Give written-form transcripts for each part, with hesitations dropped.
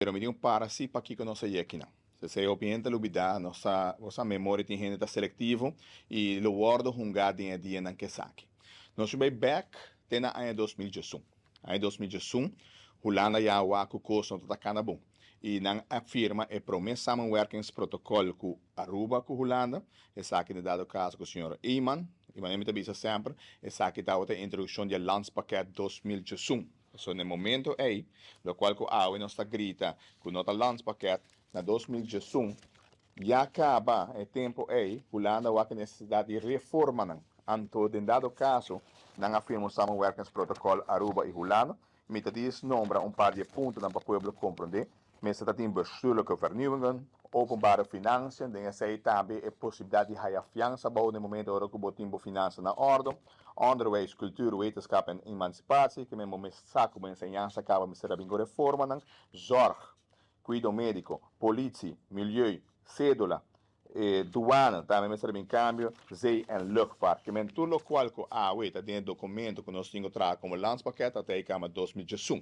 Pero mi tin un para si pakiko nos a yega akinan. Esei hopi hende ta lubidá, nos sa, bo sa memoria tin hende ta selektivo i lo wòrdu hungá den e dianan ku esaki. Nos bai bèk te na aña 2011. Aña 2011, Hulanda ya a wak ku kos no ta kana bon i nan a firma e promé samenwerkingsprotocol ku Aruba ku Hulanda. Esaki den dado kaso ku señor Eman, i manera mi ta bisa semper, esaki tabata e introdukshon di e Landspakket 2011. So na e momento ei, lokual ku awe nos ta grita ku no ta landspakket, na 2011 ya kaba e tempu ei Hulanda a wak e nesesidat di reformanan. Anto den dado kaso nan a firma un samenwerkingsprotocol Aruba i Hulanda. Mi ta dis nombra un par di e puntonan pa pueblo komprondé. Mester ta tin bestuurlijke vernieuwingen, openbare financiën, den esei tambe e posibilidat di haya fiansa bou den momento ora ku bo tin bo finansa na òrdu, onderwijs, cultuur, wetenschap en emancipatie, ke men bo mes sa ku bo enseñansa kaba mester a bin ku reformanan, zorg, kuido médiko, politie, milieu, sédula, e douane tambe mester a bin kambio, zee en luchtvaart. Ke men tur lokual ku awe ta den e dokumento ku nos tin ku traha komo landspakket ta tei kama 2011.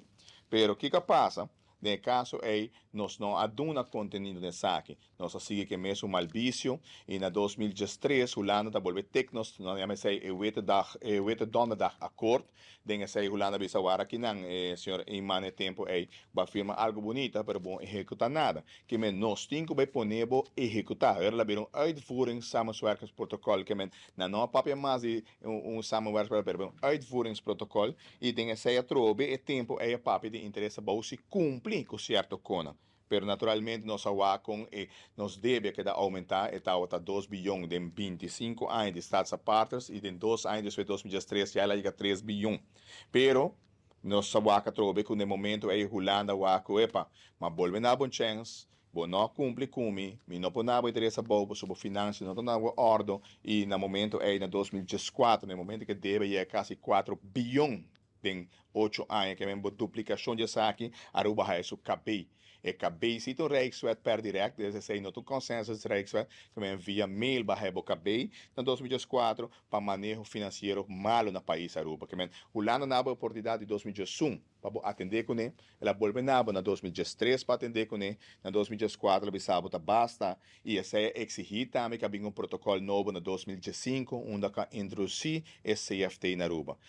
Pero kiko a pasa? Den e kaso ei nos no a duna kontenido den esaki. Nos a sigui ku e mesun mal bisio i na 2013 Hulanda ta bolbe tek nos, nos a yama esei e Witte Dag, e Witte Donderdag Akkoord. Den esei Hulanda a bisa wara kinan e señor Eman e tempu ei bo a firma algu bunita pero bo no ehekutá nada. Ke men nos tin ku bai pone bo ehekutá. Awor el a bira un uitvoerings samenwerkingsprotocol. Ke men nan no a papia mas di un samenwerkingsprotocol pero un uitvoeringsprotocol i den esei atrobe e tempu ei a papia di interes abou si kumpli ku sierto konan. Pero naturalmente nos a wak kon e nos debe a keda oumentá, e tabata 2 biyon den 25 aña di Staatsaparters i den 2 aña despues, 2013, ya el a yega 3 biyon. Pero nos a wak atrobe ku den momento ei Hulanda wak ku epa, ma bolbe na bo chèns, bo no a kumpli ku mi, mi no por na bo interes abou pasobra bo finansia no ta na bo òrdu. I na momento ei na 2014, na momento ku e debe yega kasi 4 biyon den 8 aña, ke men bo duplikashon di esaki, Aruba haya su KB. E KB si ta un Rijkswet per direct, dus esei no ta un consensus Rijkswet, ke men via mail bo haya bo KB na 2014 pa maneho finansiero malo na pais Aruba. Ke men Hulanda na bo oportunidat di 2011 pa bo atendé kuné, el a bolbe na bo na 2013 pa atendé kuné, na 2014 el a bisa bo ta basta i esei a eksigí tambe ku a bin un protokòl nobo na 2015 unda ku a introdusí e CFT na Aruba.